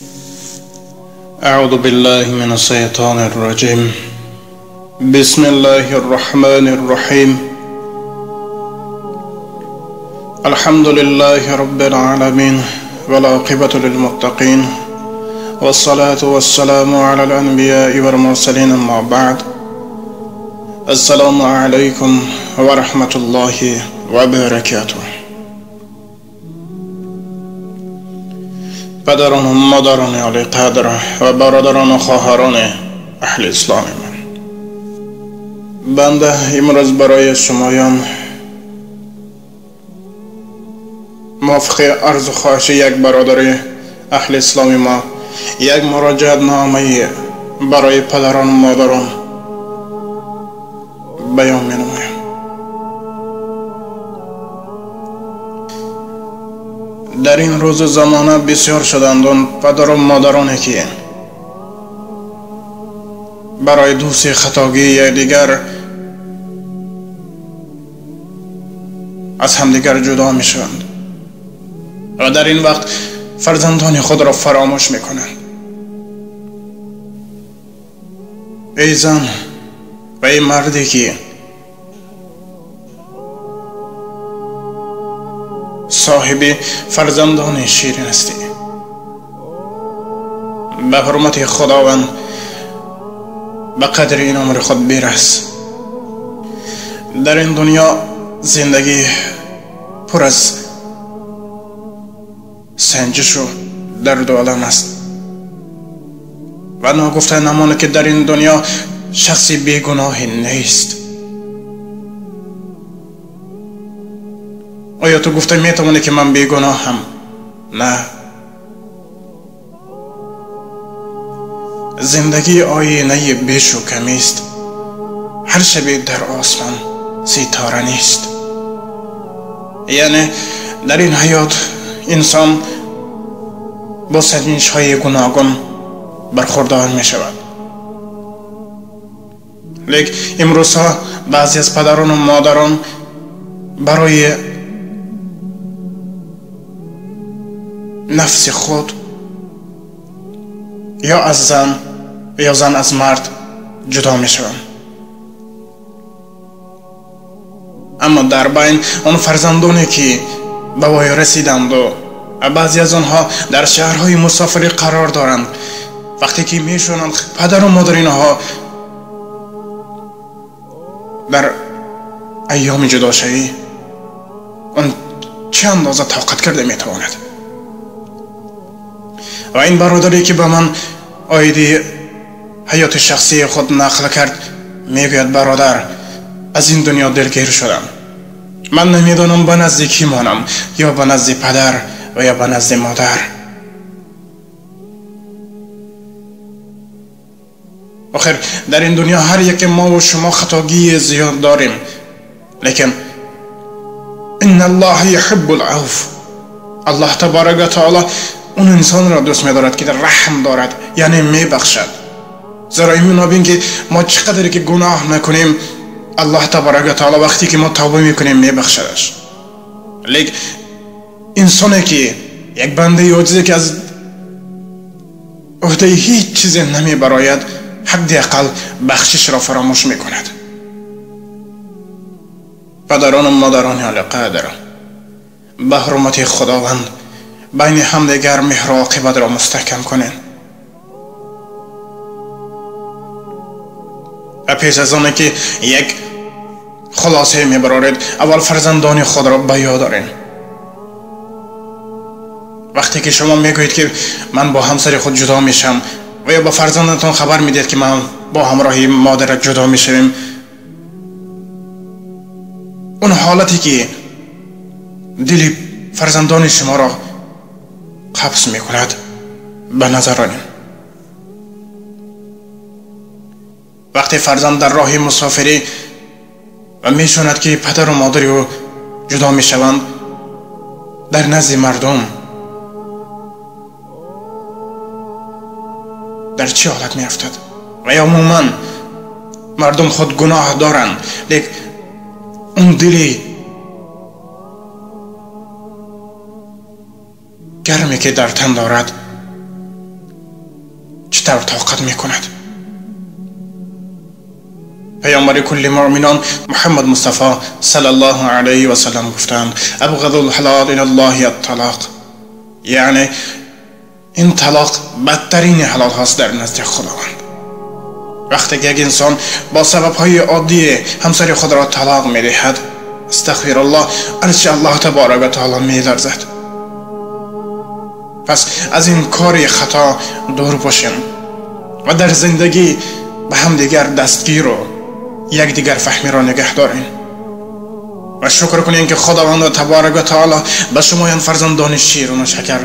أعوذ بالله من الشيطان الرجيم. بسم الله الرحمن الرحيم. الحمد لله رب العالمين والعاقبة للمتقين والصلاة والسلام على الأنبياء والمرسلين، أما بعد. السلام عليكم ورحمة الله وبركاته. پدران و مادران عالی قدر و برادران و خواهران اهل اسلام من، بنده امروز برای شمایان موافق عرض و خواهش یک برادر اهل اسلام ما یک مراجعت نامه برای پدران و مادران بیان می نمایم. در این روز زمانه بسیار شدند آن پدر و مادرانی که برای دوست خطاگی دیگر از همدیگر جدا می شوند و در این وقت فرزندان خود را فراموش می کنند. ای زن و ای مردی که صاحب فرزندان شیرین هستی، به حرمت خداوند به قدر این عمر خود برس. در این دنیا زندگی پر از سنجش و درد و الم است و ناگفته نماند که در این دنیا شخصی بیگناهی نیست. آیا تو گفته میتوانی که من بیگناهم؟ نه. زندگی آینه بیش و کمی است، هر شبی در آسمان ستاره نیست. یعنی در این حیات انسان با سنجش های گوناگون برخوردار می شود. لیک امروزها بعضی از پدران و مادران برای نفس خود یا از زن یا زن از مرد جدا می شوند. اما در بین آن فرزندانی که به وای رسیدند و بعضی از آنها در شهرهای مسافری قرار دارند، وقتی که میشونند پدر و مادر اینها در ایام جداشوی، آن چه اندازه طاقت کرده میتواند. و این برادری که به من آیدی حیات شخصی خود نقل کرد میگوید برادر، از این دنیا دلگیر شدم، من نمیدانم به نزد کی مانم، یا به نزد پدر و یا به نزد مادر. آخر در این دنیا هر یک ما و شما خطاگی زیاد داریم، لیکن ان الله یحب العفو، الله تبارک و تعالی اون انسان را دوست می‌دارد که رحم دارد، یعنی میبخشد. زیرا این می‌بینیم که ما چقدر که گناه نکنیم، الله تبارک و تعالی وقتی که ما توبه میکنیم میبخشدش. لیکن انسانی که یک بنده عاجزی که از عهده هیچ چیزی نمیبراید، حداقل بخشش را فراموش میکند. پدران و مادران عالی قدر، به حرمت خداوند بین همدیگر مهر و عاقبت را مستحکم کنین و پیش از آن که یک خلاصه میبرارید، اول فرزندان خود را به یاد دارین. وقتی که شما میگویید که من با همسر خود جدا میشم و یا با فرزندتان خبر میدید که من با همراهی مادر جدا میشویم، اون حالتی که دل فرزندان شما را قبض میکند به نظر آنیم. وقتی فرزند در راه مسافری و میشوند که پدر و مادر او جدا میشوند، در نزد مردم در چه حالت میافتد؟ و یا عموما مردم خود گناه دارند، لیک اون دلی گرمی که در تن دارد طور طاقت میکند؟ پیامبر کل مؤمنان محمد مصطفی صلی الله علیه و سلم گفتند ابغض الحلال الی الله الطلاق، یعنی این طلاق بدترین حلال هاست در نزد خداوند. وقتی که یک انسان با سبب های عادی همسر خود را طلاق میدهد، استغفر الله، عرش الله تبارک و تعالی میلرزد. پس از این کار خطا دور باشیم و در زندگی به همدیگر دستگیر و یکدیگر فهمی را نگه داریم و شکر کنیم که خداوند تبارک و تعالی به شما فرزندان شیرین و شکر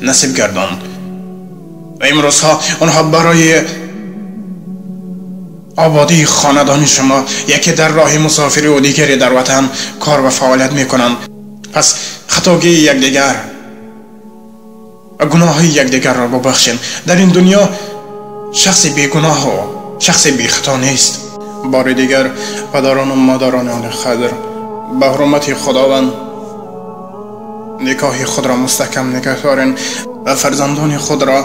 نصیب گرداند و امروزها آنها برای آبادی خاندان شما یکی در راه مسافری و دیگری در وطن کار و فعالیت میکنند. پس خطاگی یکدیگر و گناه یکدیگر را ببخشیم. در این دنیا شخص بیگناه و شخص بی خطا نیست. بار دیگر پدران و مادران آن خضر، به حرمت خداوند نکاح خود را مستحکم نگه دارین و فرزندان خود را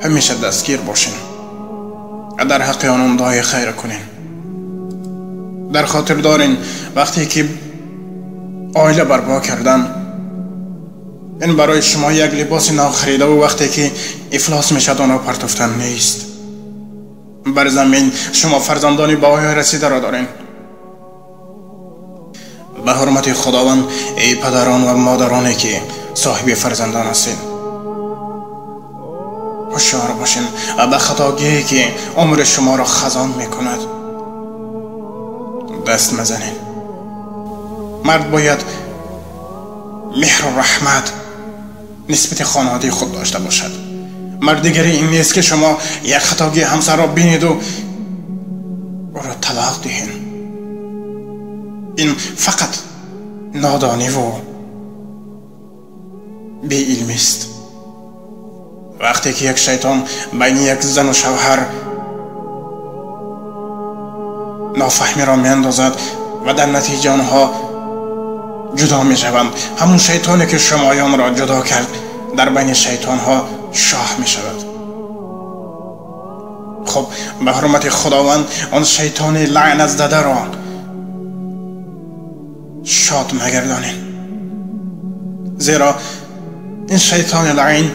همیشه دستگیر باشین و در حق آنان دعای خیر کنین. در خاطر دارین وقتی که عائله برپا کردن، این برای شما یک لباس نو خریده و وقتی که افلاس میشد آنها پرتفتن نیست. بر زمین شما فرزندانی با آیا رسیده را دارین. به حرمت خداوند ای پدران و مادرانی که صاحب فرزندان هستید، هوشیار باشین و به خطاگی که عمر شما را خزان میکند دست مزنین. مرد باید مهر و رحمت نسبت خانواده خود داشته باشد. مردیگری این نیست که شما یک خطاگی همسر را بینید و او را طلاق دهین. این فقط نادانی و بی علمی است. وقتی که یک شیطان بین یک زن و شوهر نافهمی را میاندازد و در نتیجه آنها جدا می شوند، همون شیطانی که شمایان را جدا کرد در بین شیطان ها شاه می شود. خب به حرمت خداوند آن شیطان لعنت زده را شاد مگردانین، زیرا این شیطان لعین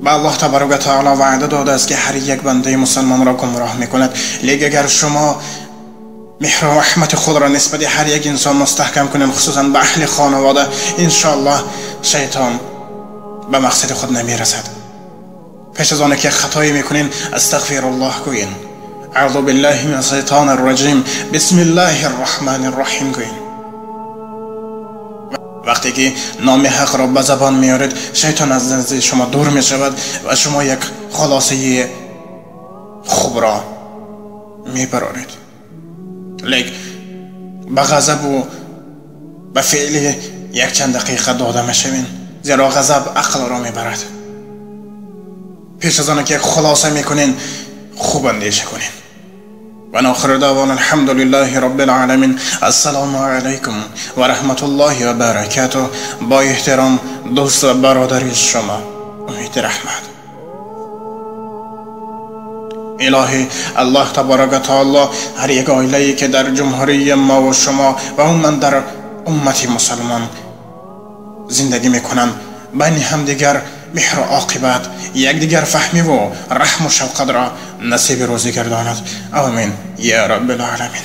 به الله تبارک و تعالی وعده داده است که هر یک بنده مسلمان را گمراه میکند. لیک اگر شما مهر و رحمت خود را نسبت هر یک انسان مستحکم کنید، خصوصا به اهل خانواده، انشاءالله شیطان به مقصد خود نمیرسد. پیش از آن که خطایی میکنین استغفر الله گوین، اعوذ بالله من الشیطان الرجیم، بسم الله الرحمن الرحیم گوین. وقتی که نام حق را به زبان میارید، شیطان از نزد شما دور میشود و شما یک خلاصه خوب را میبرارید. لیک به غضب و به فعل یک چند دقیقه داده میشوین، زیرا غضب عقل را میبرد. پیش از آن که خلاصه میکنین خوب اندیشه کنین. و آخر دعوانا الحمد لله رب العالمین. السلام علیکم و رحمت الله و برکاته. با احترام دوست و برادر شما امید رحمت. الهی الله تبارک و تعالی هر یک عائله که در جمهوری ما و شما و عموما در امت مسلمان زندگی میکنن، بین همدیگر مهر و عاقبت، یکدیگر فهمی و رحم و شفقت را نصیب روزی گرداند. آمین یا رب العالمین.